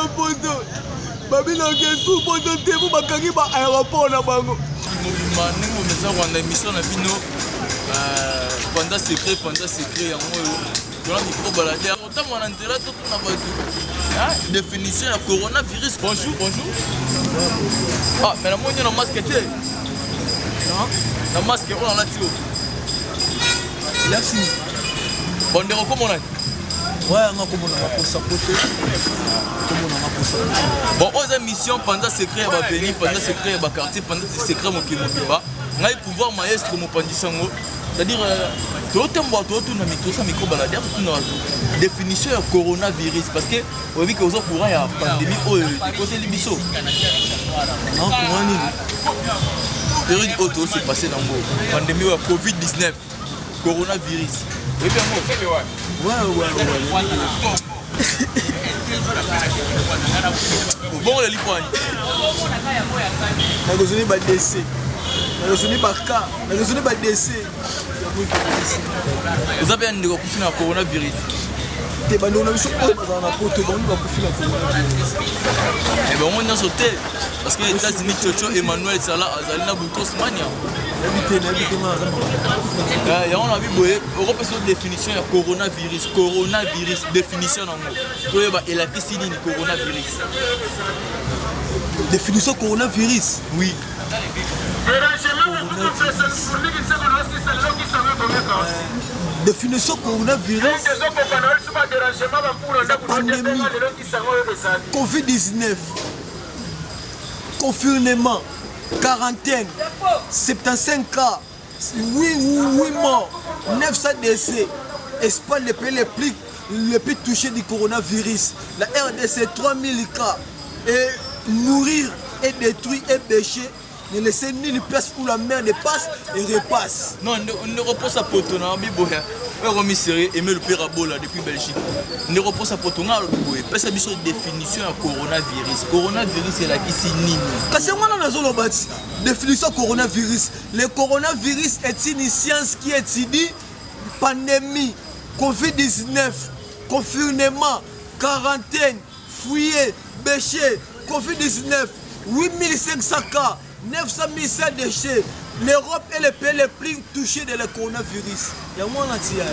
poto babinaka esu poto te po bakangi ba aéroport na bango. Mobimba ndenge bomeza Rwanda émission na bino euh, panda secret panda secret yango oyo tona micro baladeur otambola na nzela totuna bato définition ya coronavirus. Bonjour, bonjour. Ah, mais namoni yo na masque te, na masque oyo nalati oyo. Elakisi. Bandeko, komona. Ouais, nga komona maposa poto, komona maposa. Bon, oyo eza mission panza secret ya baveni, panza secret ya baquartier, panza secret mokili mobimba. Ngai pouvoir maestro mopanzi sango, c'est-à-dire tozotambola, tozotuna, toza micro baladeur, totuna bato définition ya coronavirus, parce que oyebi ke oza courant ya pandémie oyo ekoteli biso. Courant nini? Période oyo tozose passe nango, pandémie oyo ya covid-19, coronavirus, oyebi yango? Ouais. Bongo leli kwani? Nakozoni badc, nakozoni baka, nakozoni badc. Oza mpe ya ndeko akufi na coronavirus? Te, bandeko na biso oyo bazala na poto, bango bakufi na coronavirus. Bango nyonso te, parce que États-Unis, Chocho Emmanuel Sala azali na Butros Mania. Nayebi te, nayebi te, nga naza makambo. Yango na biboye, okopesa définition ya coronavirus. Coronavirus, définition nango toyeba elakisi nini, coronavirus? Définition coronavirus? Oui. Définition coronavirus: pandémie covid-19, confinement, quarantaine, 75 cas, 8, 8 morts, 900 décès. Espagne, le pays les plus touchés du coronavirus. La RDC, 3000 cas. Et mourir et détruire et bêcher, ne laissez nulle place où la mer ne passe et repasse. Non, ndeko, posa poto na biboya oyo komi sérieux. Aimé Lupera Bola depuis Belgique. Ndeko, posa poto, nga alobi boye, pesa biso définition ya coronavirus. Coronavirus elakisi nini? Kasi yango wana nazoloba ti définition coronavirus: le coronavirus est une science qui étudie pandémie covid-19, confinement, quarantaine, fouiller, bêcher, covid-19, 8500 cas, 900 000 décès. L'Europe est le pays le plus touché de le coronavirus. Yango wana tia.